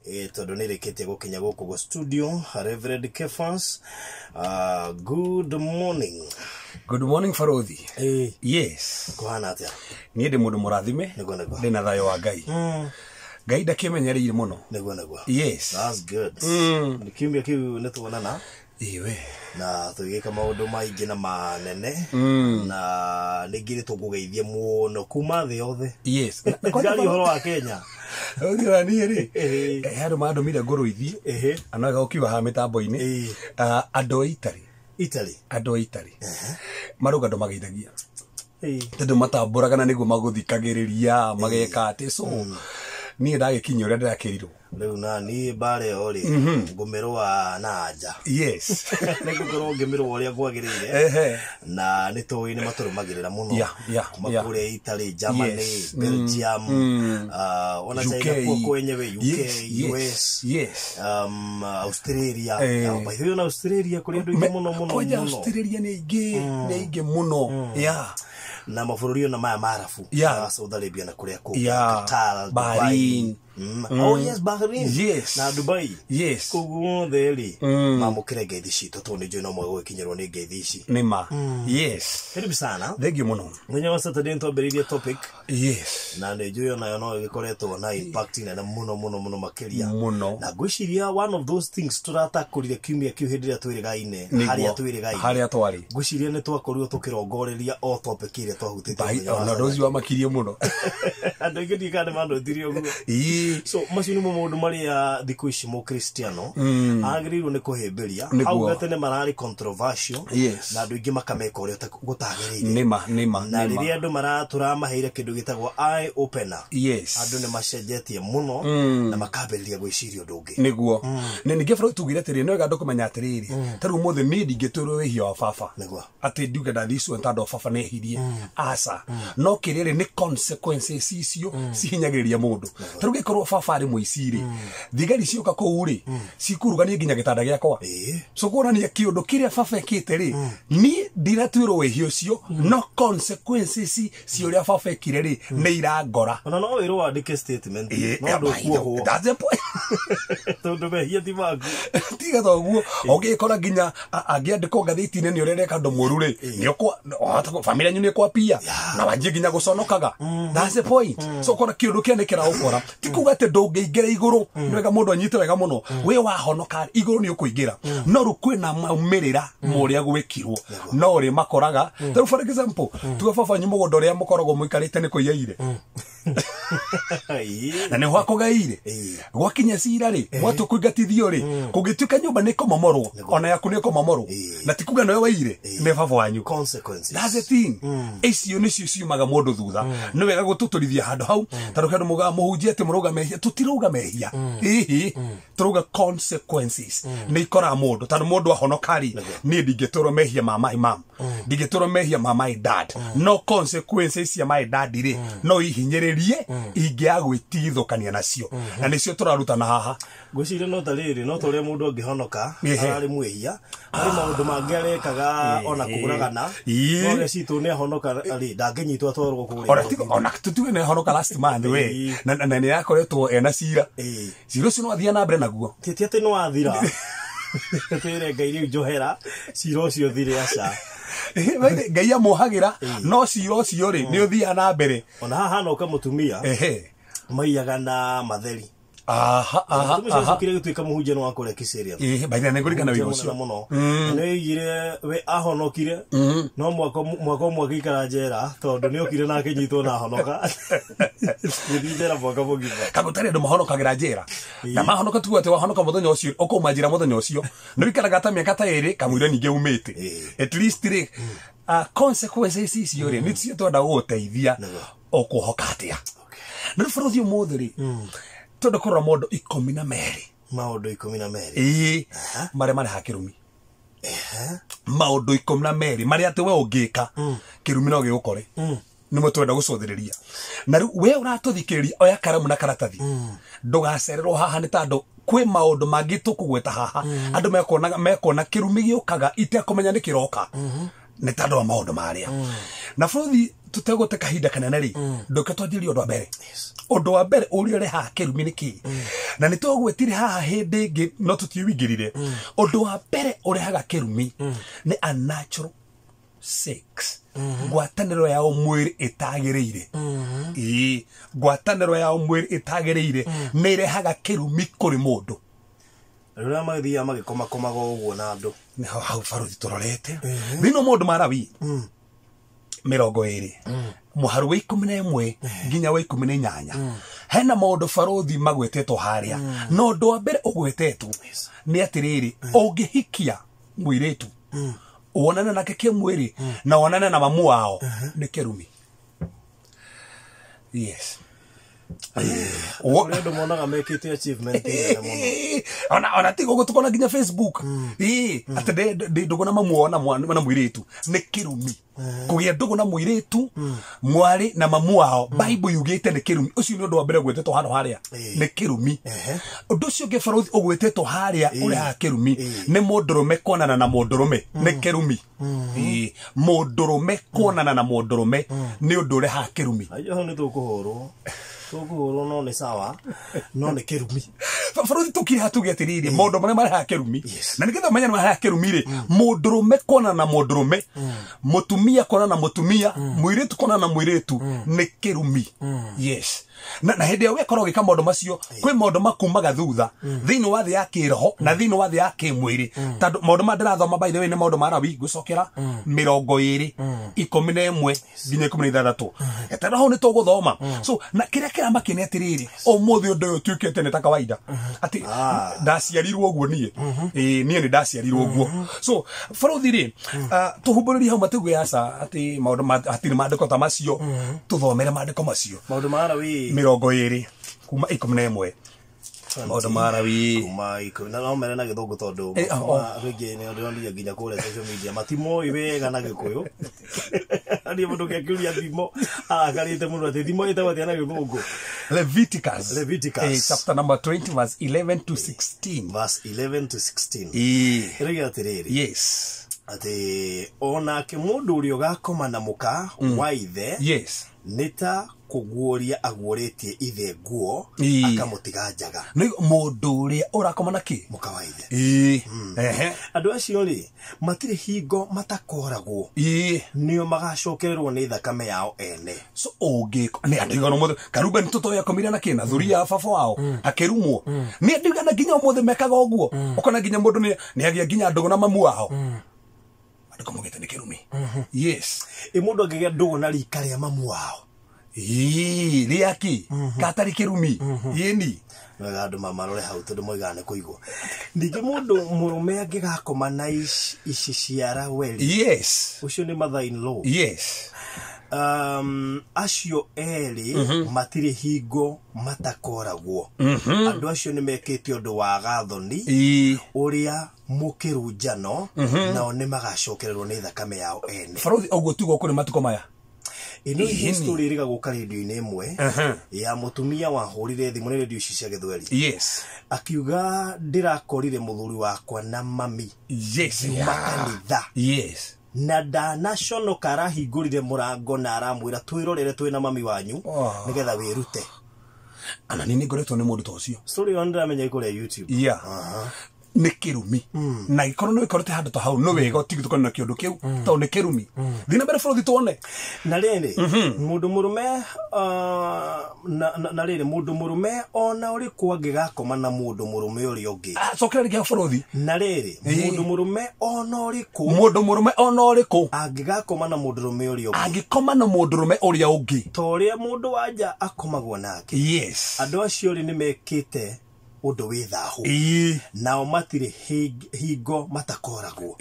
Tondu nĩ rĩkĩtie gũkinya gũkũ gwa studio. Reverend Kefas, good morning. Good morning, Farodhi. Yes. Kũhana atĩa? Niĩ ndĩ mũndũ mũrathime. Nĩguo, nĩguo. Ndĩ na thayũ wa Ngai. Ngai ndakĩmenyereire mũno. Nĩguo, nĩguo. Yes. That's good. Kiumia kĩu nĩ tuonana Iwe. na tũgĩka maũndũ maingĩ na manene, na ningĩ nĩ tũkũgeithia mũno kuma thĩ yothe. Ndigari ũhoro wa Kenya. Ũthira niĩ rĩ. Andũ mandũmire ngũrũithie. Ano wega ũkiuga haha mĩtambo-inĩ. Ah, andũ a Italy. Italy. Andũ a Italy. Marauga andũ mageithagia. Tondũ matambũraga na nĩguo magũthikagĩrĩria mageka atĩ so niĩ ndagĩkinyia ũrĩa ndĩrakĩrirwo. Rĩu na niĩ mbara ĩyo rĩ, ngũmĩrũa na nja. Nĩ ngũkorwo ngĩmĩrũa ũrĩa kwagĩrĩire. Na nĩ tũĩ nĩ matũrũmagĩrĩra mũno kuma kũrĩa Italy, Germany, Belgium, ona China UK. Kuo kwenyewe, UK, US, Australia. By the way, ona Australia kũrĩ andũ aingĩ mũno mũno Kwanja mũno. Australia nĩ aingĩ, nĩ aingĩ mũno, yeah. Na mabũrũri ona maya marabu, Saudi Arabia na kũrĩa kũngĩ, Qatar, Bahrain. Dubai. Oh yes, Bahrain. Na Dubai. Kũu guothe rĩ, mamũkĩre ngeithi citũ tondũ nĩ njũĩ no mwega gũgĩkinyĩrwo nĩ ngeithi ici. Nĩ ma, yes. Karibu sana. Thengiũ mũno. Mũthenya wa Saturday nĩ twambĩrĩirie topic na nĩ njũĩ onayo no ĩgĩkoretwo na impact nene mũno mũno mũno makĩria. Mũno. Na ngwĩciria one of those things tũratakũrire kiumia kĩu hĩndĩ ĩrĩa twĩrĩgaine, harĩa twĩrĩgaine, harĩa twarĩ, ngwĩciria nĩ twakorirwo tũkĩrongoreria o topic ĩrĩa twahutĩtie mũthenya wa ona ũndũ ũcio wamakirie mũno. Andũ aingĩ ndiũĩ kana nĩ manũtirie ũguo. So macio nĩmo maũndũ marĩa thikũ ici mũkristiano agĩrĩirwo nĩ kũhĩmbĩria. Hau gatene mararĩ controversial na andũ aingĩ makameka ũrĩa gũtagĩrĩire. Nĩma, nĩma. Na nĩma. rĩrĩa andũ tũramaheire kĩndũ gĩtagwo eye opener, andũ nĩ macenjetie mũno na makambĩrĩria gwĩciria ũndũ ũngĩ. Nĩguo na ningĩ bũrũri tugire atĩrĩrĩ, nĩ wega andũ kũmenya atĩrĩrĩ, ta rĩu ũmũthĩ niĩ ndingĩtwĩrwo wĩhia wa baba atĩ ndiuge ndathiĩ cua tondũ baba nĩ ehirie, aca. No kĩrĩa rĩ, nĩ consequences icio cihinyagĩrĩria mũndũ. Ta rĩu gĩkorwo baba arĩ mũici rĩ, thigari cioka kũu rĩ, cikuruganie nginya gĩtanda gĩakwa. So kuonania kĩũndũ kĩrĩa baba ekĩte rĩ, niĩ ndiratuĩrwo wĩhia ũcio, no consequences cia ũrĩa baba ekire rĩ, nĩ irangora. Ona no wĩrwo wandĩke statement, no ndũkuohwo That's the point. tondũ mehia ti maku. Tiga toguo ũngĩkora nginya angĩandĩkwo ngathĩti-inĩ nĩ ũrĩa ũreka ũndũ mũru rĩ, bamĩrĩ yanyu nĩ ĩkwapia na wanjie nginya gũconokaga. That's the point. So ũkona kĩũndũ kĩa nĩ kĩraũkora, ti kuga atĩ ndũngĩingĩra igũrũ. Nĩ wega mũndũ anyite wega mũno, wĩ wahonoka igũrũ nĩ ũkũingĩra, no rĩu kwĩna maumĩrĩra ma ũrĩa gwĩkirwo no ũrĩ makoraga. Ta rĩu, for example, tuga baba wanyu mũgũnda ũrĩa mũkoragwo mũikarĩte nĩ kũiyaire na nĩho akũgaire. Gwakinya cira rĩ, mwatua kũingatithio rĩ, kũngĩtuĩka nyũmba nĩ kũmomorwo, ona yaku nĩ kũmomorwo, na ti kuga nĩwe waire, nĩ baba wanyu. Consequences. That's the thing. Icio nĩcio ciumaga mũndũ thutha. Nĩ wega gũtũtũrithia handũ hau tondũ kandũ mugaga mũhunjie atĩ mũrauga mehia, tũtirauga mehia, hihi tũrauga consequences nĩ ikoraga mũndũ, tondũ mũndũ ahonoka rĩ, niĩ ndingĩtũrwo mehia ma my mom, ndingĩtũrwo mehia ma my dad, no consequences cia my dad rĩ, no ihinyĩrĩrie ingĩaga gwĩtigithũkania nacio, na nĩcio tũrarutana haha. Ngwĩciria no ta rĩrĩ, no ta ũrĩa mũndũ angĩhonoka ararĩ mwĩhia, harĩ maũndũ mangĩ arekaga ona kũũragana, no ũrĩa citũ nĩ ahonoka rĩ, ndangĩnyitwo atwarwo kũrĩa Ona tiga ona tutuge nĩ ahonoka last month we, na nĩ akoretwo ena cira, cira ũcio no athiĩ na mbere naguo. Ti atĩ nĩ wathira, twĩre Ngai rĩu njohera cira ũcio thire, aca. Ngai amuohagĩra, no cira ũcio rĩ, nĩ ũthiaga na mbere. Ona haha hanoka mũtumia maiyaga na matheri. Aha, Mũtumia ũcio acokire gũtuĩka mũhunjia nĩ wa kũrĩa Kiserian. Baitha nĩ ngũririkana wĩra Mũhunjia ũcio. mũnene mũno. Na nĩ oigire we ahonokire no mwaka ũmwe akĩikara njera, tondũ nĩ okire na akĩnyitwo na ahonoka gĩthiĩ njera mwaka mũgima. Kagũtarĩ andũ mahonokagĩra njera, na mahonoka tuga atĩ wahonoka mũthenya ũcio ũkauma njĩra mũthenya ũcio, nĩ wĩikaraga ta mĩaka ta 2 kamũira ningĩ umĩte. At least rĩ, consequences icio rĩ, nĩcio twenda gũgũteithia ũkũhoka atĩa. Na rĩu bũrũri ũmũthĩ rĩ, twenda kũrora maũndũ 12. Maũndũ 12. Ĩĩ, marĩa marehaga kĩrumi. Maũndũ 12 marĩa atĩ we ũngĩka, kĩrumi no gĩgũkore, nĩmo twenda gũcũthĩrĩria. Na rĩu we ũratũthikĩrĩria, oya karamu na karatathi, ndũgacererwo haha, nĩ tondũ kwĩ maũndũ mangĩ tũkũgweta haha andũ mekuona kĩrumi gĩũkaga itekũmenya nĩ kĩroka, nĩ tondũ wa maũndũ marĩa. Na bũrũri Tutegũte kahinda kanene rĩ, ndoke twanjĩrĩrie ũndũ wa mbere. Ũndũ wa mbere ũrĩa ũrehaga kĩrumi nĩ kĩĩ? Na nĩ twagwetire haha hĩndĩ ĩngĩ no tũtiũingĩrire. Ũndũ wa mbere ũrehaga kĩrumi nĩ unnatural sex, ngwatanĩro ya mwĩrĩ ĩtagĩrĩire. Ĩĩ, ngwatanĩro ya mwĩrĩ ĩtagĩrĩire nĩ ĩrehaga kĩrumi kũrĩ mũndũ. Rĩrĩa magĩthiaga magĩkomakomaga ũguo na andũ. Nĩ hau barothi tũrorete thĩinĩ wa maũndũ ma Lawi 20 mũharu wa 11 nginya wa 18, hena maũndũ barothi magwetetwo harĩa. Na ũndũ wa mbere ũgwetetwo nĩ atĩrĩrĩ, ũngĩhikia mũirĩtu wonane nake kĩmwĩrĩ na wonane na mamu wao, nĩ kĩrumi. Yes. Kũrĩ andũ monaga mekĩte achievement nene mũno. Ona tigo gũtukona nginya Facebook, ĩĩ, atĩ ndĩ ndũgũ na mamu wao na na mũirĩtu, nĩ kĩrumi. Kũgĩa ndũgũ na mũirĩtu mwarĩ na mamu wao, Bible yugĩte nĩ kĩrumi. Ũcio nĩ ũndũ wa mbere ũgwetetwo handũ harĩa, nĩ kĩrumi. Ũndũ ũcio ũngĩ barothi ũgwetetwo harĩa ũrehaga kĩrumi nĩ mũndũrũme kuonana na mũndũrũme, nĩ kĩrumi. Ĩĩ, mũndũrũme kuonana na mũndũrũme nĩ ũndũ ũrehaga kĩrumi. Ajo hau nĩ tũkũhũrwo, no nĩ sawa, no nĩ kĩrumi. Barothi, tũkire hatuge atĩrĩrĩ, maũndũ marĩa marehaga kĩrumi, na nĩgetha ũmenye nĩ marehaga kĩrumi rĩ, mũndũrũme kuonana na mũndũrũme, mũtumia kuonana na mũtumia, mũirĩtu kuonana na mũirĩtu, nĩ kĩrumi. Yes. Na hĩndĩ ĩrĩa wekora ũgĩka maũndũ macio, kwĩ maũndũ makumaga thutha thĩinĩ wa thĩ ya kĩroho na thĩinĩ wa thĩ ya kĩmwĩrĩ, tondũ maũndũ maya ndĩrathoma, by the way, nĩ maũndũ ma Lawi, ngũcokera 20 11 nginya 16. Eterera hau nĩ tũgũthoma. So na kĩrĩa kĩramakia nĩ atĩrĩrĩ, ũmũthĩ ũndũ ũyũ ũtuĩkĩte nĩ ta kawaida, atĩ ndaciarirwo ũguo niĩ. Ĩĩ, niĩ nĩ ndaciarirwo ũguo. So barothi rĩ, tũhumbũrĩrie hau matiguo aca atĩ maũndũ hatirĩ maandĩko ta macio, tũthomere maandĩko macio. Maũndũ ma Lawi 20 kuma 11, maũndũ ma Lawi. Kuma 10 na no mere na Gĩthũngũ tondũ andũ aingĩ nĩ ndĩronire nginya kũrĩa social media matimoĩ wega na Gĩkũyũ. Niĩ mũndũ kĩakĩũria thimo arakarĩte mũno atĩ thimo ĩtagwo atĩa na Gĩthũngũ? Leviticus. Leviticus. Chapter number 20 verse 11 to 16. Verse 11 to 16. Ĩrauga atĩrĩrĩ, atĩ onake mũndũ ũrĩa ũgakoma na mũka wa ithe nĩ ta kũguũria aguũrĩtie ithe nguo, akamũtiga njaga. Nĩ mũndũ ũrĩa ũrakoma na kĩ? Mũka wa ithe. Ĩĩ, ehe. Andũ acio rĩ, matirĩ hingo matakoragwo, nĩo magacokererwo nĩ thakame yao ene. So ũngĩko nĩ andũ igana ũmũthĩ karumbe nĩ tũtoĩ akomire na kĩ na thuri ya baba wao akĩrumwo. Nĩ andũ igana nginya ũmũthĩ mekaga ũguo, ũkona nginya mũndũ nĩ agĩa nginya ndũgũ na mamu wao. Andũ maugĩte nĩ kĩrumi. Yes. Ĩ mũndũ angĩgĩa ndũgũ na rika rĩa mamu wao? Ĩĩ, rĩaki katarĩ kĩrumi, ĩni. Wega andũ mamarore hau tondũ moigaga nĩ kũigwo. Ningĩ mũndũ mũrũme angĩgakoma na ici cia Raweli, ũcio nĩ mother in law, acio erĩ matirĩ hingo matakoragwo. Andũ acio nĩ mekĩte ũndũ wa gathoni ũrĩa mũkĩrunjano, nao nĩ magacokererwo nĩ thakame yao ene. Barothi, ũguo tiguo kũrĩ matukũ maya. Ĩno story ĩrĩga gũka rĩndiũ-inĩ ĩmwe ya mũtumia wahũrire thimũ, nĩ rĩndiũ ici cia Gĩthweri, akiuga ndĩrakorire mũthuri wakwa na mami nyuma kanitha, na ndanaconoka, arahingũrire mũrango na aramwĩra twĩrorere twĩ na mami wanyu nĩgetha wĩrute. Ana nĩ ngoretwo nĩ mũndũ ta ũcio. Story ĩyo nĩndĩramenya ĩkũrĩa YouTube. Yeah. Nĩ kĩrumi, na gĩkorwo nĩ wĩkorete handũ ta hau, nĩ wega ũtige tũkorwo na kĩũndũ kĩu, tondũ nĩ kĩrumi. Thiĩ na mbere bũrũri tuone. Na rĩrĩ, mũndũ mũrũme, na rĩrĩ, mũndũ mũrũme ona ũrĩkũ angĩgakoma na mũndũ mũrũme ũrĩa ũngĩ. Ah, cokera rĩngĩ hau bũrũri. Na rĩrĩ, mũndũ mũrũme ona ũrĩkũ, mũndũ mũrũme ona ũrĩkũ angĩgakoma na mũndũ mũrũme ũrĩa ũngĩ, angĩkoma na mũndũ mũrũme ũrĩa ũngĩ, ta ũrĩa mũndũ wa nja akomagwo nake, andũ acio rĩ, nĩ mekĩte ũndũ wĩ thahu, nao matirĩ hingo matakoragwo,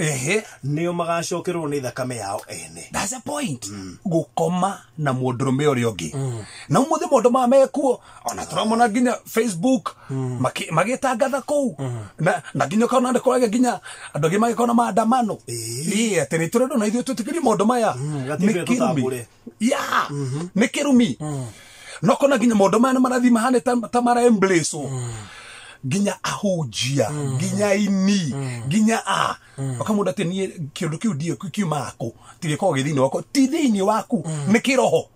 nĩo magacokererwo nĩ thakame yao ene. That's a point. Gũkoma na mũndũrũme ũrĩa ũngĩ, na ũmũthĩ maũndũ maya mekuo, ona tũramona nginya Facebook magĩtangatha kũu, na nginya ũkona nĩ kũragĩa nginya andũ angĩ magĩkorwo na maandamano. Ĩĩ, atĩ nĩ tũrendwo na ithuĩ twĩtĩkĩrie maũndũ maya. Gatibe Nĩ kĩrumi. tũtambũre. Ya, nĩ kĩrumi. No kona nginya maũndũ maya nĩ marathiĩ mahane ta mara embrace. Nginya ahunjia nginya ini nginya a akamunda ati nie kindu kiu ndiĩ kiuma kũ tigĩkorwo gĩ thĩinĩ wakwa ti thĩinĩ waku nĩ kĩroho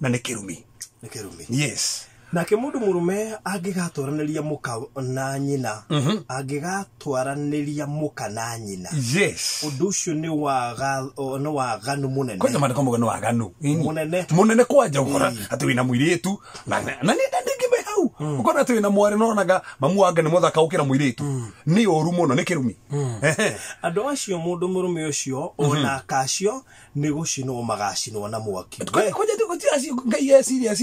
na nĩ kĩrumi. Nĩ kĩrumi. Yes. Nake mũndũ mũrũme angĩgatwaranĩria mũka na nyina, angĩgatwaranĩria mũka na nyina, yes, ũndũ ũcio nĩ waganu mũnene. Kwanja mandĩko mauga nĩ waganu mũnene mũnene. Kwanja ũkora atĩ wĩna mũirĩtu na nĩ ndingĩme hau ũkora atĩ wĩna mwarĩ nonaga mamu wanga nĩ mũthaka gũkĩra mũirĩtu, nĩ ũru mũno, nĩ kĩrumi. Andũ acio mũndũ mũrũme ũcio ona akacio nĩ gũcinwo magacinwo na mwaki. Kwanja acio Ngai e serious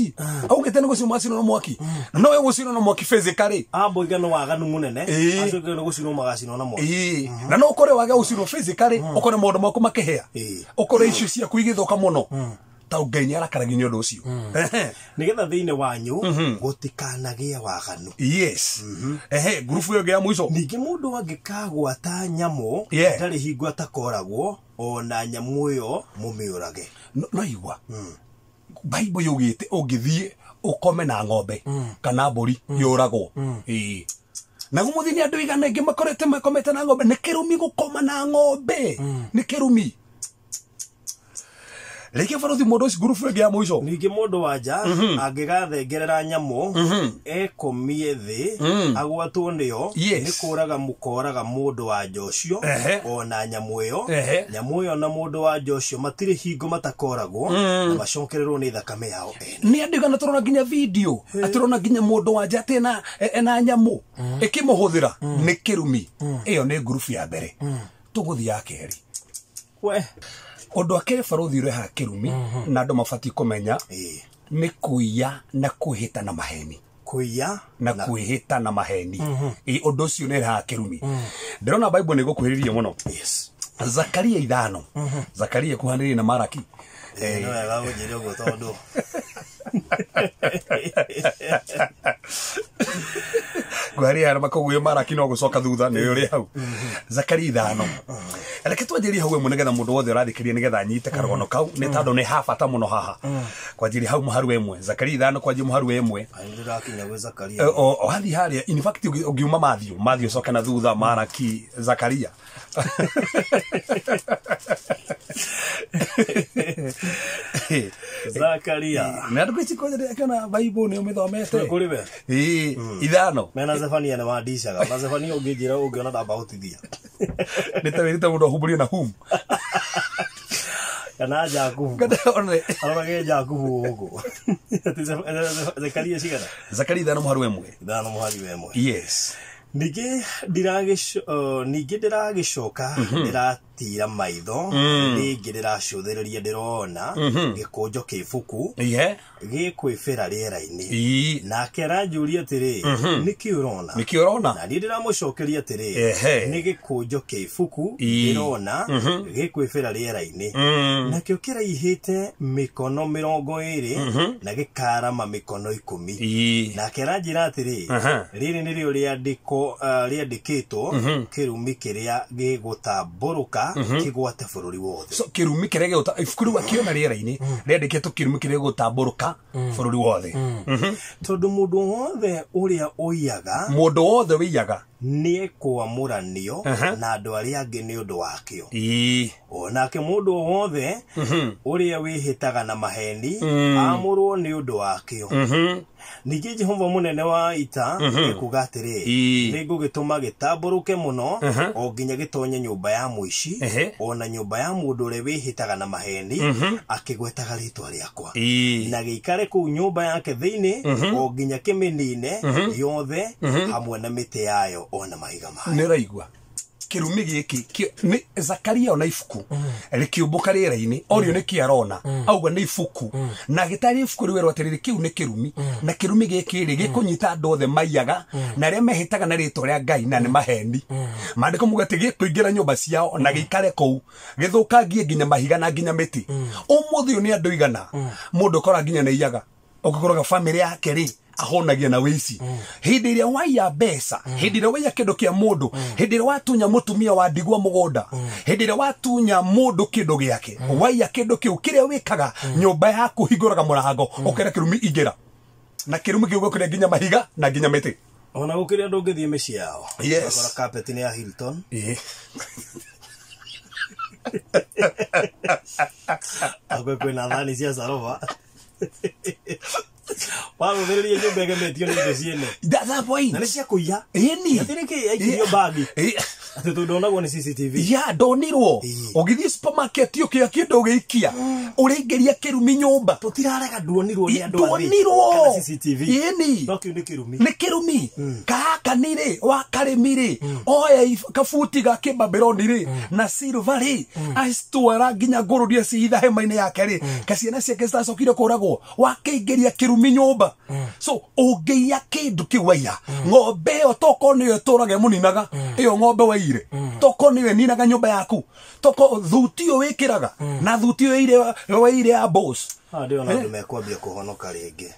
augĩte nĩ gũcinwo macinwo na mwaki, no we gũcinwo na mwaki physically amboiga nĩ waganu mũnene, acio nĩ gũcinwo magacinwo na mwaki. Na no ũkore wage gũcinwo physically, ũkore maũndũ maku makĩhĩa, ũkore icio ciaku igĩthũka mũno, ta Ngai nĩ arakaragio nĩ ũndũ ũcio. Nĩgetha thĩinĩ wanyu gũtikanagĩe waganu. Yes. Ngurubu ĩyo ĩngĩ ya mũico. Ningĩ mũndũ angĩkagwata nyamũ ndarĩ hingo atakoragwo, ona nyamũ ĩyo mũmĩũrage. No igua Bible yugĩte ũngĩthiĩ ũkome na ng'ombe kana mbũri yũragwo. Na gũmũthĩ nĩ andũ igana aingĩ makorete makomete na ng'ombe. Nĩ kĩrumi gũkoma na ng'ombe, nĩ kĩrumi. Rĩngĩ barothi mũndũ ũcio ngurubu ĩngĩ ya mũico. Ningĩ mũndũ wa nja angĩgathengerera nyamũ ekomie thĩ agwatwo nĩyo, nĩ kũraga mũkoraga mũndũ wa nja ũcio ona nyamũ ĩyo. Nyamũ ĩyo na mũndũ wa nja ũcio matirĩ hingo matakoragwo na macokererwo nĩ thakame yao ene. Nĩ andũ igana tũrona nginya video atũrona nginya mũndũ wa nja atĩ ena nyamũ ĩkĩmũhũthĩra, nĩ kĩrumi. Ĩyo nĩ ngurubu ya mbere. Tũgũthiĩ ya kerĩ. We ũndũ wa kerĩ barothi ũrehaga kĩrumi na andũ mabatiĩ kũmenya nĩ kũiya na kwĩhĩta na maheni. Kũiya na kwĩhĩta na maheni. Ũndũ ũcio nĩ ũrehaga kĩrumi. Ndĩrona Bible nĩ ĩgũkuhĩrĩria mũno. Yes. Zakaria 5. Zakaria ĩkuhanĩrĩirie na Maraki. Nĩ wega ũnjĩre ũguo tondũ Ngwaria na makoguo Maraki no gũcoka thutha nĩ ũrĩ hau. Zakaria 5. Reke twanjĩrie hau ĩmwe nĩgetha mũndũ wothe ũrathikĩrĩria nĩgetha anyite karũgano kau, nĩ tondũ nĩ ha bata mũno haha. Kwanjĩria hau mũharu ĩmwe. Zakaria 5 kwanjia mũharu ĩmwe. Ndĩrakinya gwĩ Zakaria. O hathiĩ harĩa, in fact ũngiuma Matthew ũcoke na thutha Maraki Zakaria. Zakaria. Na andũ ici kwanja akĩona Bible nĩ ũmĩthomete. Kũrĩ we. 5. Mena Zefania nĩ wandicaga. Na Zefania ũngĩnjĩra ũngĩona ndambahotithia. Nĩ ta wĩrĩte mũndũ ahumbũrio na hum. Kana Jakubu. Arorage Jakubu gũkũ. Zakaria cigana? Zakaria 5 mũharu ĩmwe. 5 mũharu ĩmwe. Yes. Ningĩ ndĩragĩcoka ndĩratira maitho, rĩngĩ ndĩracũthĩrĩria ndĩrona gĩkũnjo kĩ ibuku gĩkwĩbĩra rĩera-inĩ. Nake aranjũria atĩrĩ, nĩkĩ ũrona? Nĩkĩ ũrona? Na niĩ ndĩramũcokeria atĩrĩ, nĩ gĩkũnjo kĩ ibuku ndĩrona gĩkwĩbĩra rĩera-inĩ. Nakĩo kĩraihĩte mĩkono 20 na gĩkarama mĩkono 10. Nake aranjĩra atĩrĩ, rĩrĩ nĩrĩo rĩandĩko rĩandĩkĩtwo kĩrumi kĩrĩa gĩgũtambũrũka kĩgwate bũrũri wothe. So kĩrumi kĩrĩa gĩgũta ibuku rĩu akĩona rĩera-inĩ rĩandĩkĩtwo kĩrumi kĩrĩa gĩgũtambũrũka bũrũri wothe. Tondũ mũndũ wothe ũrĩa ũiyaga, mũndũ wothe ũiyaga nĩ ekwamũranio na andũ arĩa angĩ nĩ ũndũ wakĩo. Onake mũndũ wothe ũrĩa wĩhĩtaga na maheni amũrwo nĩ ũndũ wakĩo. Ningĩ Jehova mũnene wa ita ekuga atĩrĩ, nĩngũgĩtũma gĩtambũrũke mũno o nginya gĩtonye nyũmba ya mũici ona nyũmba ya mũndũ ũrĩa wĩhĩtaga na maheni akĩgwetaga rĩtwa rĩakwa, na gĩikare kũu nyũmba yake thĩinĩ o nginya kĩmĩnine yothe hamwe na mĩtĩ yayo ona mahiga mayo. Nĩ ũraigua kĩrumi gĩkĩ nĩ Zakaria ona ibuku rĩkĩũmbũka rĩera-inĩ orio nĩkĩ arona auga nĩ ibuku na gĩtarĩ ibuku rĩu erwo atĩrĩrĩ kĩu nĩ kĩrumi na kĩrumi gĩkĩ rĩ gĩkũnyita andũ othe maiyaga na arĩa mehĩtaga na rĩtwa rĩa Ngai na nĩ maheni. Maandĩko muga atĩ gĩkũingĩra nyũmba ciao na gĩikare kũu gĩthũkangie nginya mahiga na nginya mĩtĩ. Ũmũthĩ ũyũ nĩ andũ igana mũndũ ũkora nginya nĩ iyaga ũgĩkoraga famĩlĩ yake rĩ ahonagia na wĩici. Hĩndĩ ĩrĩa waiya mbeca, hĩndĩ ĩrĩa waiya kĩndũ kĩa mũndũ, hĩndĩ ĩrĩa watunya mũtumia wa ndigwa mũgũnda, hĩndĩ ĩrĩa watunya mũndũ kĩndũ gĩake, waiya kĩndũ kĩu kĩrĩa wĩkaga nyũmba yaku hingũraga mũrango ũkera kĩrumi ingĩra na kĩrumi kĩu gũkĩrĩa nginya mahiga na nginya mĩtĩ. Ona gũkĩrĩ andũ ũngĩthiĩ mĩciĩ yao. Yes. Ũgakora carpet nĩ ya Hilton. Akwe kwĩna thani cia Sarova. Warũthĩrĩria nyũmba ĩgemetio nĩ indo ciene. That's the point. Na nĩ cia kũiya. Ĩni. Atĩ nĩkĩ aikirio bagi. Atĩ tondũ ndonagwo nĩ CCTV. Ya ndonirwo. Ũgĩthiĩ supermarket ũkĩoya kĩndũ ũgĩikia. Ũraingĩria kĩrumi nyũmba. Tũtirarega nduonirwo nĩ andũ a thĩ. Ndonirwo. Kana CCTV. Ĩni. No kĩu nĩ kĩrumi. Nĩ kĩrumi. Gaka nĩ wa karĩmi rĩ. Oya kabuti ga kĩbabironi rĩ na silver rĩ. Acitwara nginya ngũrũrie cihitha hema-inĩ yake rĩ. Kaciana ciake citacokire kũragwo. Wakĩingĩria kĩrumi nyũmba. So ũngĩiya kĩndũ kĩu waiya. Ng'ombe ĩyo toko nĩyo ĩtũraga ĩmũninaga. Ĩyo ng'ombe waire. Toko nĩyo ĩninaga nyũmba yaku. Toko thuti ĩyo wĩkĩraga. Na thuti ĩyo waire ya boss. Ndĩrona andũ mekwambia kũhonoka rĩngĩ.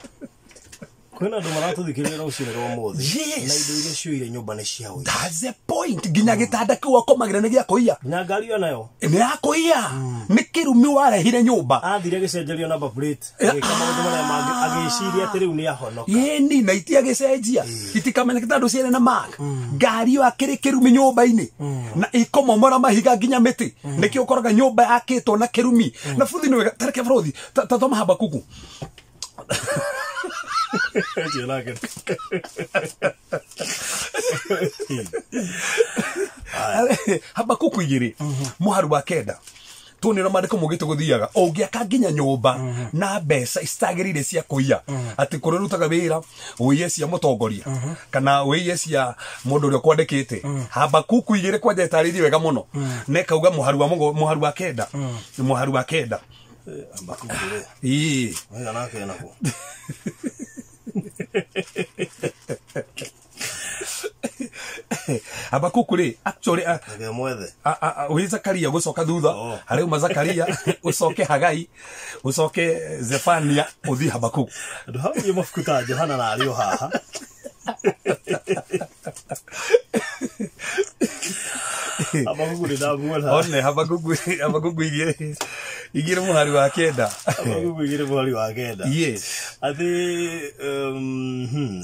Kwĩna andũ maratũthikĩrĩria rũcinĩ rwa ũmũthĩ. Yes. Na indo iria ciũire nyũmba nĩ cia ũiya. That's the point. Nginya gĩtanda kĩu akomagĩra nĩ gĩa kũiya. Nginya ngari o nayo. Nĩ ya kũiya. Nĩ kĩrumi warehire nyũmba. Athire gĩcenjerio number plate. Agĩka maũndũ marĩa mangĩ agĩciria atĩ rĩu nĩ ahonoka. Yeni na itiagĩcenjia. Itikamenyeka tondũ ciarĩ na mark. Ngari ĩyo akĩrĩ kĩrumi nyũmba-inĩ. Na ĩkomomora mahiga nginya mĩtĩ. Nĩkĩo ũkoraga nyũmba yakĩtwo na kĩrumi. Na buthi nĩ wega tareke bũrũthi ta thoma Habakuku. Habakuku 2 mũharu wa 9 tuonero mandĩko mũgĩte gũthiaga ũngĩaka nginya nyũmba na mbeca citagĩrĩire cia kũiya atĩ kũrĩa ũrutaga wĩra ũiye cia mũtongoria kana ũiye cia mũndũ ũrĩa ũkwandĩkĩte. Habakuku 2 kwanja ĩtarĩirie wega mũno na ĩkauga mũharu wa 9 mũharu wa 9 Habakuku rĩ. Ĩĩ. Wĩra nake naguo. Habakuku rĩ actually mwethe wĩ Zakaria gũcoka thutha harĩ uma Zakaria ũcoke Hagai ũcoke Zefania ũthiĩ Habakuku. Andũ hau nĩ mabuku ta Johana na arĩ o haha. Habakuku nĩ ndamuona. One Habakuku 2 mũhari wa 9. Habakuku 2 mũhari wa 9. Yes. Atĩ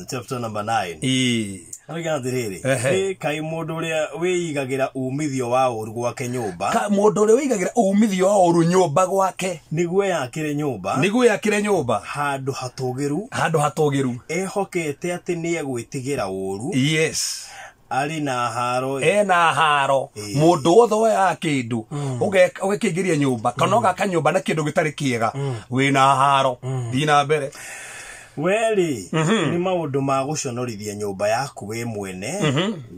chapter number 9. Ĩĩ. Arauga atĩrĩrĩ, nĩ kaĩ mũndũ ũrĩa wĩigagĩra umithio wa ũũru gwake nyũmba. Ka mũndũ ũrĩa wĩigagĩra umithio wa ũũru nyũmba gwake. Nĩguo eyakĩre nyũmba. Nĩguo eyakĩre nyũmba. Handũ hatũgĩru. Handũ hatũgĩru. Ehokete atĩ nĩegwĩtigĩra ũũru. Yes. Arĩ na haro. Ena haro. Mũndũ wothe woyaga kĩndũ ũgakĩingĩria nyũmba kana ũgaka nyũmba na kĩndũ gĩtarĩ kĩega wĩna haro. Thiĩ na mbere. Werĩ nĩ maũndũ ma gũconorithia nyũmba yaku wĩ mwene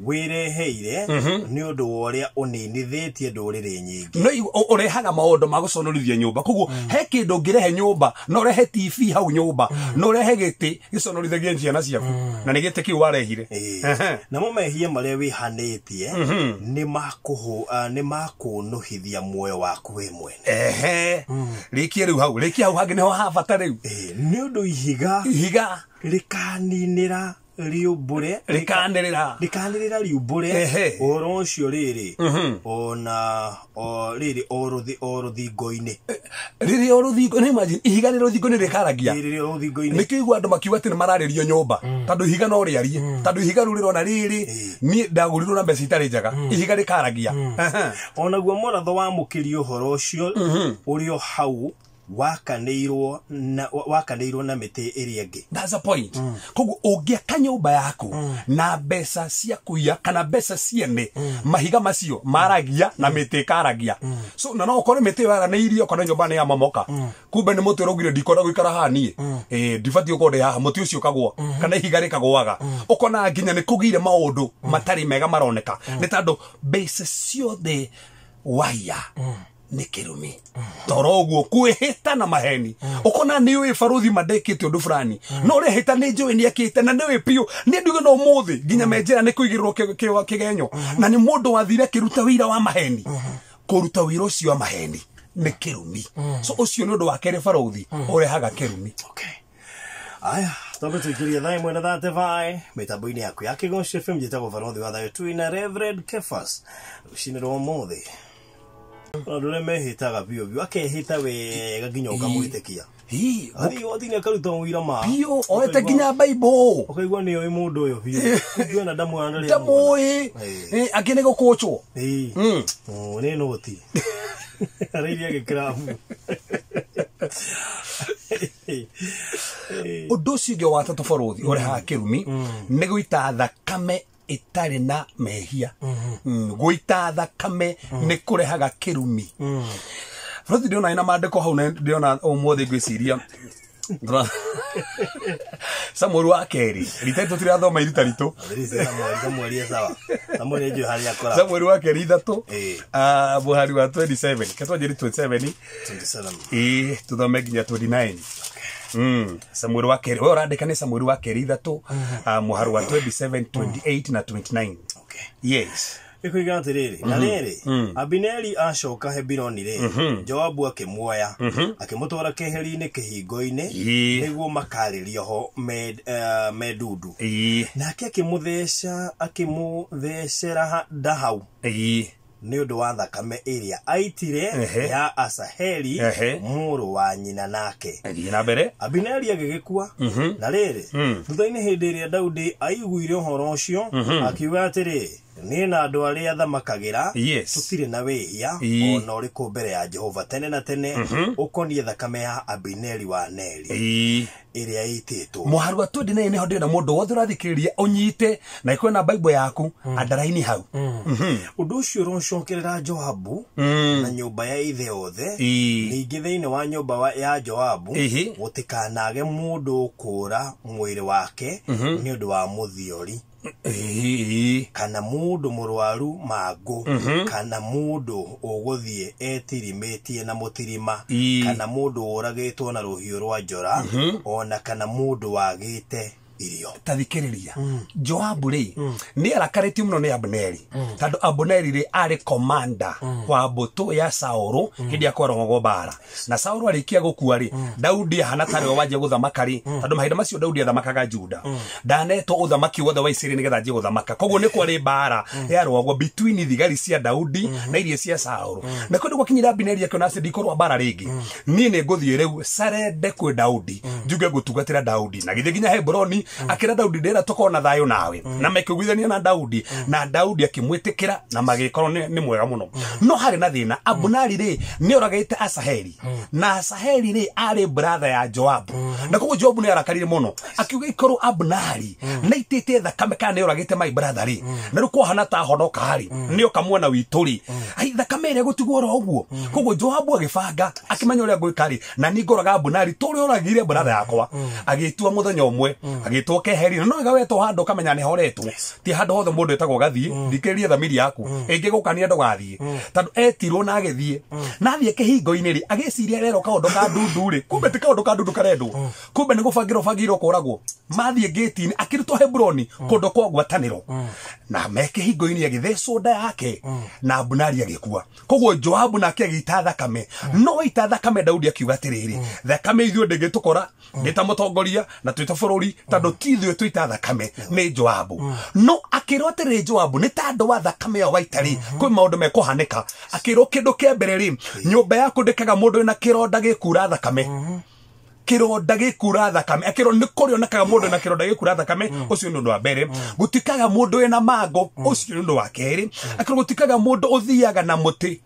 wĩreheire nĩ ũndũ wa ũrĩa ũninithĩtie ndũrĩrĩ nyingĩ. No ũrehaga maũndũ ma gũconorithia nyũmba. Koguo he kĩndũ ũngĩrehe nyũmba no ũrehe TV hau nyũmba no ũrehe gĩtĩ gĩconorithagie ciana ciaku na nĩ gĩtĩ kĩu warehire. Namo mehia marĩa wĩhanĩtie nĩ makũnũhithia muoyo waku wĩ mwene. Ehe. Rĩkia rĩu hau, rĩkia hau hangĩ nĩho ha bata rĩu. Nĩ ũndũ ihiga rĩkaninĩra riumbũre rĩkanĩrĩra riumbũre ũhoro ũcio rĩrĩ ona rĩrĩ o rũthingo-inĩ rĩrĩ o rũthingo. Nĩ imagine ihiga rĩrĩ rũthingo-inĩ rĩkaragia. Rĩrĩ rũthingo-inĩ. Nĩkĩo igua andũ makiuga atĩ nĩ mararĩrio nyũmba tondũ ihiga no rĩarie tondũ ihiga rĩu rĩrona rĩrĩ niĩ ndagũrirwo na mbeca itarĩ njega ihiga rĩkaragia. Onaguo mũratho wamũkĩria ũhoro ũcio ũrĩ o hau wakanĩirwo na mĩtĩ ĩrĩa ĩngĩ. That's a point. Koguo ũngĩaka nyũmba yaku na mbeca cia kũiya kana mbeca ciene mahiga macio maragia na mĩtĩ ĩkaragia. So na no ũkore mĩtĩ ĩyo yaranĩirio kana nyũmba nĩ yamomoka. Kumbe nĩ mũtĩ ũraugire ndikwenda gũikara haha niĩ. Ndibatiĩ gũkorwo ndĩ haha mũtĩ ũcio ũkagũa kana ihiga rĩkagũaga. Ũkona nginya nĩ kũgĩire maũndũ matarĩ mega maroneka nĩ tondũ mbeca ciothe waiya nĩ kĩrumi. Toro ũguo kwĩhĩta na maheni. Ũkona nĩ ũĩ baruthi mandĩkĩte ũndũ fulani no ũrehĩta nĩ njũĩ nĩ ekĩte na nĩ ũĩ biũ nĩ nduge no ũmũthĩ nginya menjĩra nĩ kũigĩrĩrwo kĩgenyo na nĩ mũndũ wathire akĩruta wĩra wa maheni. Kũruta wĩra ũcio wa maheni nĩ kĩrumi. So ũcio nĩ ũndũ wa kerĩ baruthi ũrehaga kĩrumi. Okay. Aya, twambe tuikirie thaa 1:35 mĩtambo-inĩ yaku ya Kĩgoco FM njĩtagwo baruthi wa thayũ twĩna Reverend Kefas rũcinĩ rwa ũmũthĩ. Andũ arĩa mehĩtaga biũ biũ akehĩta wega nginya ũkamwĩtĩkia. Athi akaruta ũira ma biũ oete nginya Bible ũkaigua nĩ oĩ mũndũ ũyũ biũ ũngĩona ndamuona rĩrĩa ndamũĩ angĩ nĩ gũkũnjwo nĩ nũti arairie agĩkĩrabu. Ũndũ ũcio ũngĩ wa gatatũ bũrũthi ũrehaga kĩrumi nĩ gũita thakame ĩtarĩ na mehia. Gũita thakame nĩ kũrehaga kĩrumi. Bũrũthi ndĩrona ĩna maandĩko hau na ndĩrona ũmũthĩ ngwĩciria Samuel wa kerĩ rita ritũ tũrathoma iruta ritũ Samuel wa kerĩ 3 mũhari wa 27 ketwanjĩri 27 ĩĩ tũthome nginya 29. Samuel wa kerĩ wewe ũrandĩka nĩ Samuel wa kerĩ 3 mũhari wa 27 28 na 29. Okay. Yes. Ikuiga atĩrĩrĩ na rĩrĩ Abineri acoka Hebironi rĩ Joabu akĩmuoya akĩmũtwara keheri-inĩ kĩhingo-inĩ nĩguo makarĩrio ho medundu nake akĩmũthecera nda hau nĩ ũndũ wa thakame ĩrĩa aitire ya Asaheli mũrũ wa nyina nake. Na mbere Abineri agĩgĩkua. Na rĩrĩ thutha-inĩ hĩndĩ ĩrĩa Daudi aiguire ũhoro ũcio akiuga atĩrĩ niĩ na andũ arĩa thamakagĩra tũtirĩ na wĩhia ona ũrĩkũ mbere ya Jehova tene na tene ũkoniĩ thakame ya Abineri wa Neri ĩrĩa ĩitĩtwo. Mũhari wa 29 nĩho ndĩrenda mũndũ wothe ũrathikĩrĩria ũnyite na ĩkorwo na Bible yaku andaraini hau. Ũndũ ũcio ũrocokerera Joabu na nyũmba ya ithe yothe ningĩ thĩinĩ wa nyũmba ya Joabu gũtikanage mũndũ ũkũũra mwĩrĩ wake nĩ ũndũ wa mũthiori kana mũndũ mũrwaru mangũ kana mũndũ ũgũthiĩ etirimĩtie na mũtirima kana mũndũ ũragĩtwo na rũhiũ rwa njora ona kana mũndũ wagĩte irio. Tathikĩrĩria Joabu rĩ nĩ arakarĩtio mũno nĩ Abineri tondũ Abineri rĩ arĩ commander wa mbũtũ ya Saũlũ hĩndĩ ya kwarogwo mbara na Saũlũ arĩkia gũkua rĩ Daudi ahana tarĩ we wanjia gũthamaka rĩ tondũ mahinda macio Daudi athamakaga Juda ndanetwo ũthamaki wothe wa Isiraeli nĩgetha anjie gũthamaka koguo nĩ kwarĩ mbara yarũagwo between thigari cia Daudi na iria cia Saũlũ na kũndũ gwakinyire Abineri akĩona atĩ ndikũrũa mbara rĩngĩ niĩ nĩ ngũthiĩ rĩu sarende kwĩ Daudi njuge ngũtungatĩra Daudi na gĩthiĩ nginya Hebroni akĩra Daudi ndĩra tũkorwo na thayũ nawe na mekĩiguithania na Daudi na Daudi akĩmwĩtĩkĩra na magĩkorwo nĩ mwega mũno no harĩ na thĩna Abunari rĩ nĩ oragĩte Asaheli na Asaheli rĩ arĩ brother ya Joabu na koguo Joabu nĩ arakarire mũno akiuga ikorwo Abunari nĩ aitĩte thakame kana nĩ oragĩte my brother rĩ na rĩu kwahana ta honoka rĩ nĩ oka mwena witũ rĩ ai thakame ĩrĩa gũtigwo oro ũguo koguo Joabu agĩbanga akĩmenya ũrĩa ngwĩka rĩ na niĩ ngoraga Abunari tũrĩa oragire brother yakwa agĩtua mũthenya ũmwe agĩtwo keheri no wega wetwo handũ ũkamenya nĩ horetwo ti handũ hothe mũndũ etagwo gathiĩ thikĩrĩria thamiri yaku ĩngĩgũkania ndũgathiĩ tondũ etirwo na agĩthiĩ na athiĩ kĩhingo-inĩ rĩ agĩciria rero kaũndũ ka ndundu rĩ kumbe ti kaũndũ ka ndundu karendwo kumbe nĩ gũbangĩrwo bangĩirwo kũragwo mathiĩ ngĩti-inĩ akĩrutwo Hebroni kũndũ kwa ngwatanĩro na me kĩhingo-inĩ agĩthecwo nda yake na Abunari agĩkua koguo Joabu nake agĩita thakame no ita thakame Daudi akiuga atĩrĩrĩ thakame ithuĩ ndĩngĩtũkora ndĩ ta mũtongoria na twĩ ta bũrũri tondũ ti ithuĩ tũita thakame nĩ Joabu no akĩrwo atĩrĩrĩ Joabu nĩ tondũ wa thakame ĩyo waita rĩ kwĩ maũndũ mekũhanĩka akĩrwo kĩndũ kĩa mbere rĩ nyũmba yaku ndĩkaga mũndũ wĩna kĩronda gĩkura thakame kĩronda gĩkura thakame akĩrwo nĩ kũrĩonekaga mũndũ na kĩronda gĩkura thakame ũcio nĩ ũndũ wa mbere gũtikaga mũndũ wĩna mangũ ũcio nĩ ũndũ wa kerĩ akĩrwo gũtikaga mũndũ ũthiaga na mũtĩ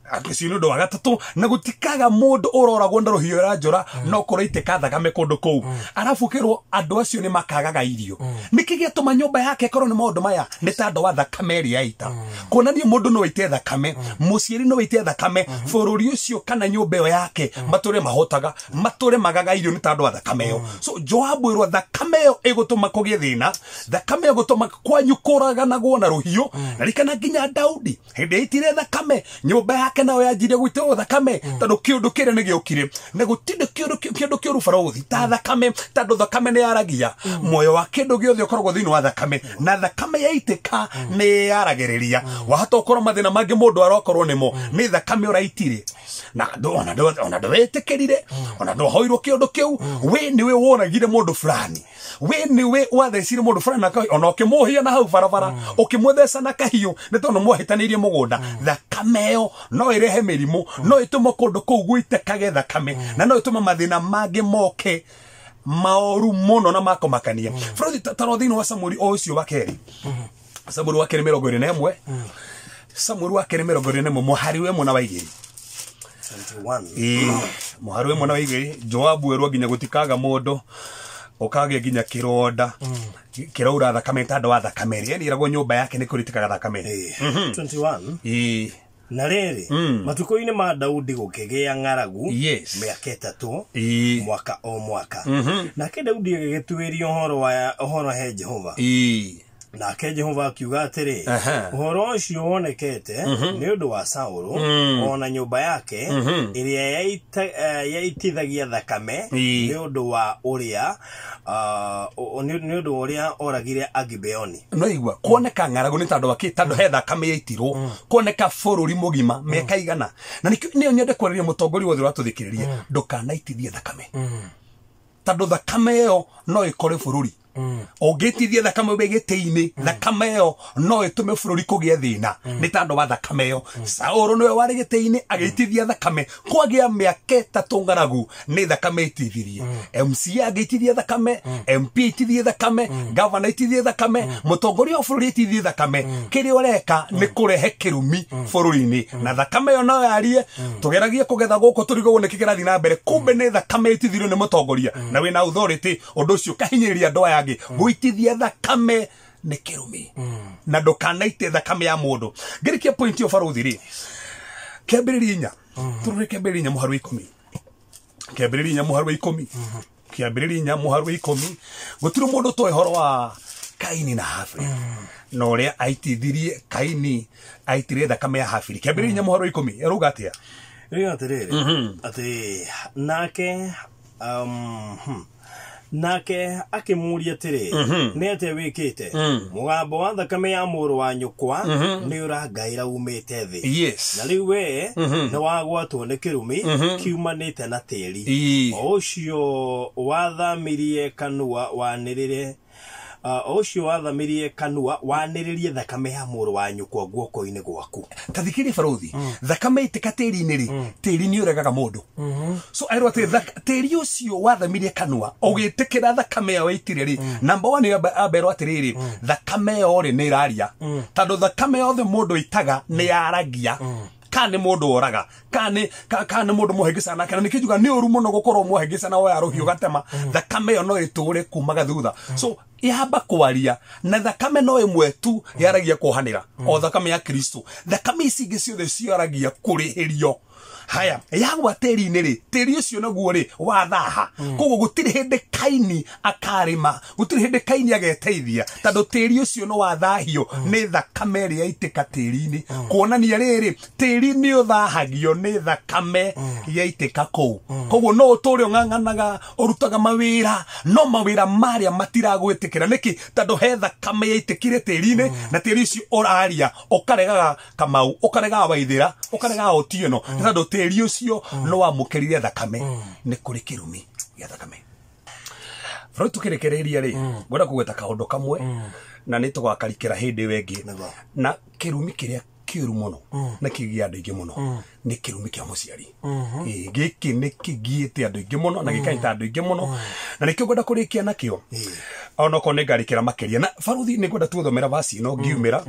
ũcio nĩ ũndũ wa gatatũ na gũtikaga mũndũ ũroragwo na rũhiũ rwa njora no kũraitĩka thakame kũndũ kũu arabu kĩrwo andũ acio nĩ makagaga irio nĩkĩ gĩatũma nyũmba yake ĩkorwo nĩ maũndũ maya nĩ tondũ wa thakame ĩrĩa yaita kuonania mũndũ no aite thakame mũciari no aite thakame bũrũri ũcio kana nyũmba ĩyo yake matũre mahotaga matũre magaga irio nĩ tondũ wa thakame ĩyo so Joabu ĩrwo thakame ĩyo ĩgũtũma kũgĩe thĩna thakame ĩyo ĩgũtũma kwanyu kũraganagwo na rũhiũ na rikana nginya Daudi hĩndĩ ĩitire thakame nyũmba yake nao yanjirie gũitĩrwo thakame tondũ kĩũndũ kĩrĩa nĩ gĩũkire na gũtirĩ kĩũndũ kĩũru barũthi ta thakame tondũ thakame nĩ yaragia muoyo wa kĩndũ gĩothe ũkoragwo thĩinĩ wa thakame na thakame yaitĩka nĩ yaragĩrĩria wahota ũkorwo mathĩna mangĩ mũndũ arokorwo nĩmo nĩ thakame ũraitire na ona ndwetĩkĩrire ona ndwahoirwo kĩũndũ kĩu we nĩwe wonagire mũndũ fulani we nĩwe wathecire mũndũ fulani ona ũkĩmũhia na hau barabara ũkĩmũtheca na kahiũ nĩ tondũ mwahĩtanĩirie mũgũnda thakame ĩyo no no ĩrehe mĩrimũ, no ĩtũme kũndũ kũu gũitĩkage thakame, na no ĩtũme mathĩna mangĩ moke maoru mũno na makomakania. Bũrũri taro thĩinĩ wa Samueli o ũcio wa kerĩ, Samueli wa kerĩ 21, Samueli wa kerĩ 21 mũhari wa 1 na wa 2. 21. Mũhari wa 1 na wa 2, Joabu erwo nginya gũtikaga mũndũ ũkagĩa nginya kĩronda kĩraura thakame tandũ wa thakame ĩrĩa ĩragwo nyũmba yake nĩ kũritĩkaga thakame. 21. Na rĩrĩ, matukũ-inĩ ma Daudi gũkĩgĩa ng'aragu mĩaka 3 mwaka o mwaka. Nake Daudi agĩgĩtuĩria ũhoro he Jehova. Nake Jehova akiuga atĩrĩ, ũhoro ũcio wonekete nĩ ũndũ wa Saũlũ o na nyũmba yake ĩrĩa yaitithagia thakame nĩ ũndũ wa ũrĩa nĩ ũndũ ũrĩa oragire Agibeoni. No igua kuoneka ng'aragu nĩ tondũ wa kĩ? Tondũ he thakame yaitirwo kuoneka bũrũri mũgima mĩaka igana. Na nĩkĩo nĩyo nyende kwarĩria mũtongoria wothe ũratũthikĩrĩria, ndũkanaitithie thakame, tondũ thakame ĩyo no ĩkore bũrũri. Ũngĩtithia thakame wĩ gĩtĩ-inĩ, thakame ĩyo no ĩtũme bũrũri kũgĩe thĩna nĩ tondũ wa thakame ĩyo. Saũlũ nĩwe warĩ gĩtĩ-inĩ agĩitithia thakame, kwagĩa mĩaka 3 ng'aragu nĩ thakame ĩtithirie. MCA agĩitithia thakame, MP aitithie thakame, gavana aitithie thakame, mũtongoria wa bũrũri aitithie thakame. Kĩrĩa ũreka nĩ kũrehe kĩrumi bũrũri-inĩ, na thakame ĩyo no yarie. Tũgeragie kũgetha gũkũ tũrigagwo nĩkĩ kĩrathiĩ na mbere, kumbe nĩ thakame ĩtithirio nĩ mũtongoria na wĩna authority, ũndũ ũcio ũkahinyĩrĩria andũ aya angĩ. Gũitithia thakame nĩ kĩrumi, na ndũkanaite thakame ya mũndũ. Ngĩrĩkia point ĩyo barũthi rĩ, kĩambĩrĩria 4, tũrore kĩambĩrĩria 4 mũhari wa 10, kĩambĩrĩria 4 mũhari wa 10, kĩambĩrĩria 4 mũhari wa 10. Gũtirĩ mũndũ ũtoĩ ũhoro wa Kaini na Habili, na ũrĩa aitithirie Kaini aitire thakame ya Habili. Kĩambĩrĩria 4 mũhari wa 10 ĩrauga atĩa? Rĩu atĩrĩrĩ, atĩ nake nake akĩmũũria atĩrĩ, nĩ atĩa wĩkĩte? Mũgambo wa thakame ya mũrũ wa nyũkwa nĩ ũrangaĩra umĩte thĩ. Na rĩu we nĩ wagwatwo nĩ kĩrumi kiumanĩte na tĩri, o ũcio wathamirie kanua wanĩrĩre, o ũcio wathamirie kanua wanĩrĩrie thakame ya mũrũ wa nyũkwa guoko-inĩ gwaku. Ta thikĩrĩria barũthi, thakame ĩtĩka tĩri-inĩ rĩ, tĩri nĩ ũregaga mũndũ. So erwo atĩ tĩri ũcio wathamirie kanua ũgĩtĩkĩra thakame ĩyo ĩitire rĩ, number 1 amberwo atĩrĩrĩ, thakame ĩyo rĩ nĩ ĩraria, tondũ thakame yothe mũndũ ĩitaga nĩ yaragia. Kana nĩ mũndũ oraga, kana nĩ mũndũ mũhĩngĩcana, kana nĩ kĩnjuga nĩ ũru mũno gũkorwo mũhĩngĩcana woya rũhiũ gatema, thakame ĩyo no ĩtũre kumaga thutha. So yamba kwaria, na thakame no ĩmwe tu yaragia kuohanĩra, o thakame ya Kristo. Thakame ici ingĩ ciothe ciaragia kũrĩhĩrio. Haya, yagwa tĩri-inĩ rĩ, tĩri ũcio naguo rĩ wathaha. Koguo gũtirĩ hĩndĩ Kaini akarĩma, gũtirĩ hĩndĩ Kaini ageteithia, tondũ tĩri ũcio no wathahio nĩ thakame ĩrĩa yaitĩka tĩri-inĩ. Kuonania rĩrĩ, tĩri nĩ ũthahagio nĩ thakame yaitĩka kũu. Koguo no ũtũre ũng'ang'anaga, ũrutaga mawĩra, no mawĩra marĩa matiragwĩtĩkĩra. Nĩkĩ? Tondũ he thakame yaitĩkire tĩri-inĩ, na tĩri ũcio ũraria, ũkaregaga Kamau, ũkaregaga Waithĩra, ũkaregaga Otieno, tondũ tĩri ũcio no wamũkĩrire thakame. Nĩ kũrĩ kĩrumi gĩa thakame. Bũrũri tũkĩrĩkĩrĩria rĩ, ngwenda kũgweta kaũndũ kamwe, na nĩ tũgakarikĩra hĩndĩ ĩyo ĩngĩ. Na kĩrumi kĩrĩa kĩũru mũno na kĩgiĩ andũ aingĩ mũno nĩ kĩrumi kĩa mũciari. Gĩkĩ nĩ kĩgiĩte andũ aingĩ mũno na gĩkanyita andũ aingĩ mũno, na nĩkĩo ngwenda kũrĩkia nakĩo, onokorwo nĩ ngarĩkĩra makĩria. Na barũthi nĩ ngwenda tuthomera vaci ĩno ngiumĩra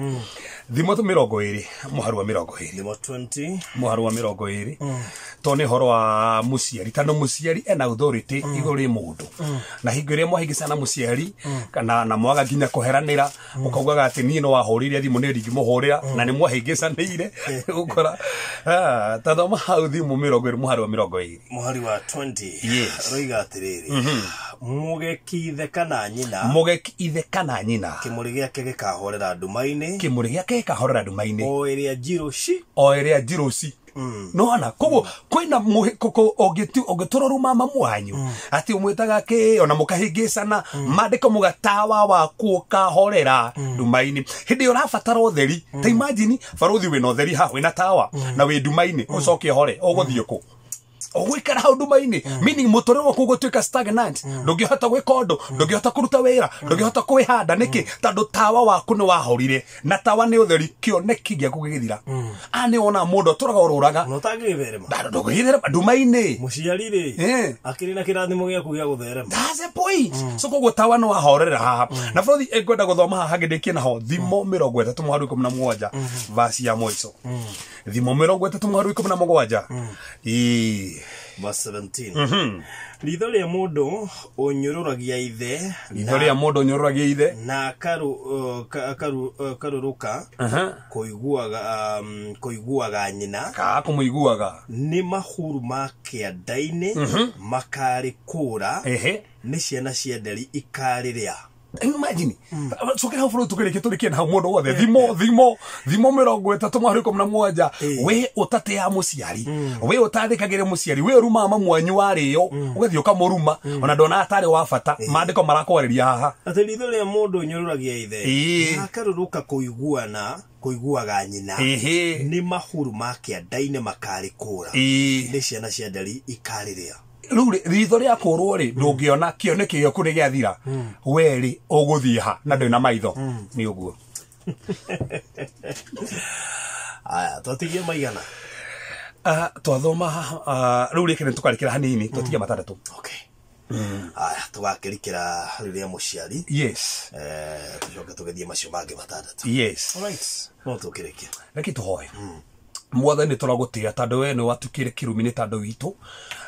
Thimo 20 mũhari wa 20, Thimo 20 mũhari wa 20, tondũ nĩ ũhoro wa mũciari, tondũ mũciari ena authority igũrũ rĩ mũndũ, na hingo ĩrĩa mwahĩngĩcana mũciari kana na mwaga nginya kũheranĩra, ũkaugaga atĩ niĩ no wahũrĩire thimũ nĩ ndingĩmũhũrĩra, na nĩ mwahĩngĩcanĩire ũkora. Tathoma hau Thimo 20 mũhari wa 20, mũhari wa 20. Roiga atĩrĩrĩ, mũgeki ithe kana nyina, mũgeki ithe kana nyina, kĩmũrĩ gĩake gĩkahorera nduma-inĩ, kĩmũrĩ gĩake gĩkahorera nduma-inĩ, o ĩrĩa njirũ ci, o ĩrĩa njirũ ci. No ana koguo kwĩna ũngĩtũroruma mamu wanyu atĩ ũmwĩtaga kĩ, ona mũkahĩngĩcana, maandĩko mũgatawa waku ũkahorera nduma-inĩ. Hĩndĩ ĩyo ũrabatara ũtheri, ta imagine barũthi wĩna ũtheri haha, wĩna tawa na wĩ nduma-inĩ, ũcoke ũhore, ũgũthiĩ kũ? Ũgũikara hau nduma-inĩ, meaning mũtũrĩre waku ũgũtuĩka stagnant. Ndũngĩhota gwĩka ũndũ, ndũngĩhota kũruta wĩra, ndũngĩhota kwĩhanda. Nĩkĩ? Tondũ tawa waku nĩ wahorire, na tawa nĩ ũtheri, kĩoneki gĩaku gĩgĩthira. A nĩ wona mũndũ atũraga ũrũraga. Na ũtangĩgĩtherema. Ndũngĩgĩtherema nduma-inĩ. Mũciari rĩ, akĩrĩ na kĩrathimo gĩaku gĩa gũtherema. That's the point. So koguo tawa nĩ wahorera haha. Na bũrũri ngwenda gũthoma haha ngĩndĩkie naho Thimo 37 verse ya mũico. Thimo 37. Ĩĩ. Verse 17. Ritho rĩa mũndũ ũnyũrũragia ithe, Ritho rĩa mũndũ ũnyũrũragia ithe, na akarũrũka kũiguaga nyina, ka kũmũiguaga, nĩ mahuru ma kĩanda-inĩ makarĩkũra, nĩ ciana cia nderi ikarĩrĩa. Imagine. Cokera hau bũrũri tũkĩrĩkia tũrĩkie na hau mũndũ wothe. Thimo 37. We ũtatĩaga mũciari, we ũtathĩkagĩra mũciari, we ũrumaga mamu wanyu warĩo, ũgathiĩ ũkamũruma, ona ndonaga tarĩ wa bata. Maandĩko marakwarĩria haha. Atĩ ritho rĩa mũndũ ũnyũrũragia ithe, na akarũrũka kũiguaga nyina, nĩ mahuru ma kĩanda-inĩ makarĩkũra, nĩ ciana cia nderi ikarĩrĩa. Rĩu ritho rĩa kũrwo rĩ, ndũngĩona kĩoneki gĩaku nĩ gĩathira. We rĩ, ũgũthiĩ ha na ndũrĩ na maitho? Nĩ ũguo. Aya, twatigia maigana? Twathoma rĩu rĩkĩ nĩ tũkarĩkĩra hanini, twatigia matandatũ. Okay. Aya, tũgakĩrikĩra rĩrĩa mũciari. Yes. Tũcoke tũgĩthiĩ macio mangĩ matandatũ. Yes. All right. No tũkĩrĩkia. Reke tũhoe. Mwathani tũragũtĩĩa tondũ we nĩ watukire kĩrumi nĩ tondũ witũ,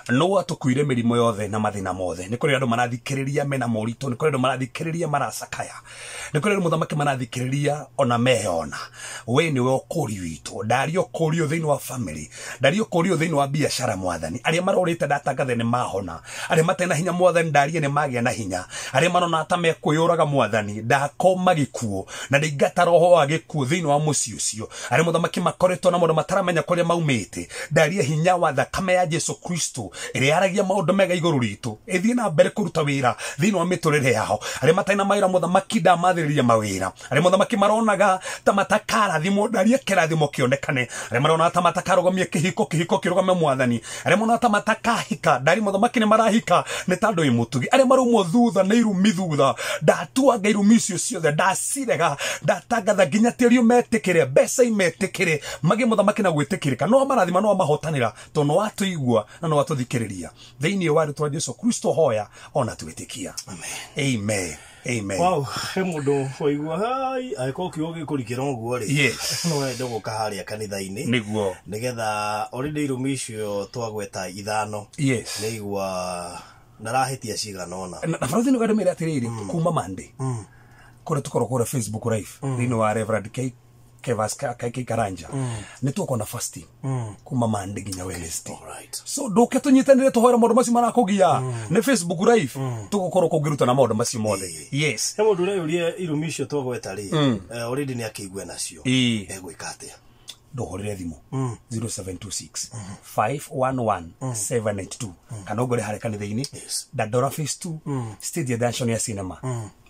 no watukuire mĩrimũ yothe na mathĩna mothe. Nĩ kũrĩ andũ marathikĩrĩria mena moritũ, nĩ kũrĩ andũ marathikĩrĩria maracakaya, nĩ kũrĩ andũ mũthamaki marathikĩrĩria ona meyona. We nĩwe ũkũri witũ, ndaria ũkũrio thĩinĩ wa family, ndaria ũkũrio thĩinĩ wa biacara mwathani. Arĩa marorĩte ndatangathe nĩ mahona, arĩa matarĩ na hinya mwathani ndaria nĩ magĩa na hinya, arĩa marona ta mekwĩyũraga mwathani ndakoma gĩkuũ na ndaingata roho wa gĩkuũ thĩinĩ wa mũciĩ ũcio. Arĩa mũthamaki makoretwo na maũndũ mataramenya kũrĩa maumĩte, ndaria hinya wa thakame ya Jesu Kristo ĩrĩa yaragia maũndũ mega igũrũ ritũ ĩthiĩ na mbere kũruta wĩra thĩinĩ wa mĩtũrĩre yao. Arĩa matarĩ na mawĩra mũthamaki ndamathĩrĩria mawĩra, arĩa mũthamaki maronaga ta matakarathimwo ndaria kĩrathimo kĩonekane, arĩa maronaga ta matakarũgamia kĩhiko kĩhiko kĩrũgame mwathani, arĩa maronaga ta matakahika ndaria mũthamaki nĩ marahika nĩ tondũ wĩ mũtugi, arĩa maraumwo thutha nĩ irumi thutha ndatuanga irumi icio ciothe ndacirega ndatangatha nginya tĩri ũmetĩkĩre mbeca imetĩkĩre magĩe mũthamaki na gwĩtĩkĩrĩka no marathima no mahotanĩra tondũ no watũigua na no watũthikĩrĩria thĩinĩ wa rĩtwa Jesu Kristo hoya ona twĩtĩkia. Amen. Amen. Amen. Wow, he mũndũ waigua hai angĩkorwo kiugo gĩkũrikĩra ũguo rĩ, Yes. no wende gũka harĩa kanitha-inĩ nĩguo nĩgetha already irumi icio twagweta ithano. Yes. Nĩ igua ndarahĩtia cigana ũna. Na barothi nĩ ũgandĩmĩra atĩrĩrĩ kuma Monday kũrĩa tũkorwo kũrĩa Facebook live thĩinĩ wa Reverend K Kevas K Karanja nĩ tũkona fasting kuma Monday nginya Wednesday. Alright. So ndũke tũnyitanĩre tũhoere maũndũ macio marakũgia nĩ Facebook live tũgũkorwo kũngĩruta na maũndũ macio mothe. Yes. He mũndũ ũreyũria irumi icio twagweta rĩ, already nĩ akĩigua nacio, egwĩka atĩa? Ndũhũrĩre thimũ 0726 511 792 kana ũngore harĩa kanitha-inĩ Dandora Phase 2 Stage Dungeon ya cinema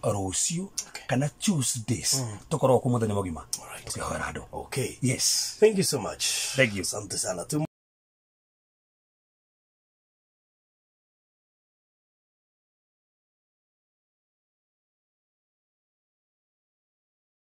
rũciũ kana Tuesdays tũkorwo kũ mũthenya mũgima tũkĩhoera andũ. Okay. Yes. Thank you so much. Thank you. Asante sana.